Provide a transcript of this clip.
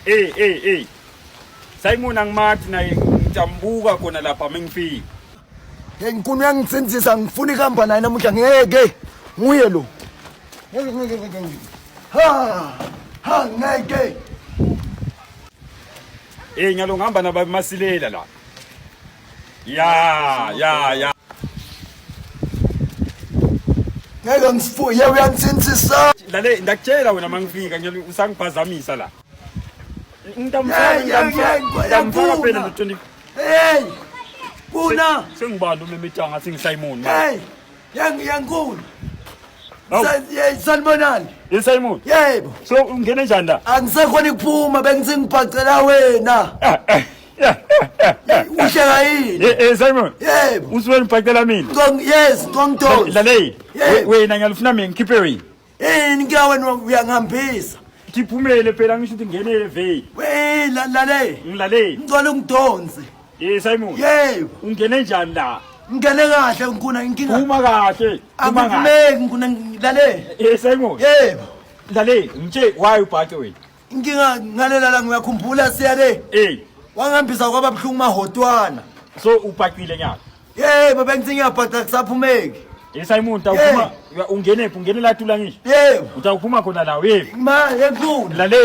Hey hey hey. Simon angimathi naye ngijambuka khona lapha mengifika. Hey nkunu uyangitsintsisa ngifuna ihamba naye namuhla ngeke. Nguye lo. Ngeke ngeke ngeke. Ha! Ha ngeke. Eh nyalo ngihamba naba masilela la. Ya ya ya. Ngeke ngifuye uyangitsintsisa. Lale ndakutshela wena mangifika nyalo usangiphazamisa la. Ngitamfaka ngitamfaka phela lo 20. Hey! Kuna! Sengibani umemetanga ngathi ngiSimon manje. Hey! Yang yankulu. Sanibonani. Ye Simon. Yebo. So ungene njani la? Angisekhona ukuphuma bengithi ngibhacela wena. Ah, eh. Uhleka yini? Eh eh Simon. Yebo. Usuke ngibhacela mina. Ngong yes, ngongithola. Laleli. Wena ngiyalufuna mina ngikhiphe wena. Yini inkinga wena uyangihambisa. Ngiphumele phela ngisho ukuthi ngenele vey. We lalele. Ngilalele. Ngicela ungidonse. Eh Simon. Yebo. Ungene njani la? Ngene kahle ngikuna inkinga. Phuma kahle. Phuma kahle. Akuphumeki ngikuna ngilalele. Eh Simon. Yebo. Lalele, ngitshe why ubhace wena? Inkinga ngalela la ngiyakhumbula siya le. Eh. Wangihambisa kwaba buhlungu mahotwana. So ubhacile nyaka. Yebo bengithi ngiyabhaca kusaphumeki. Eh Simon utawuphuma ungenephi ungene la tula ngisho. Yebo. Utawuphuma khona la yebo. Ma yenkulu. Lalela.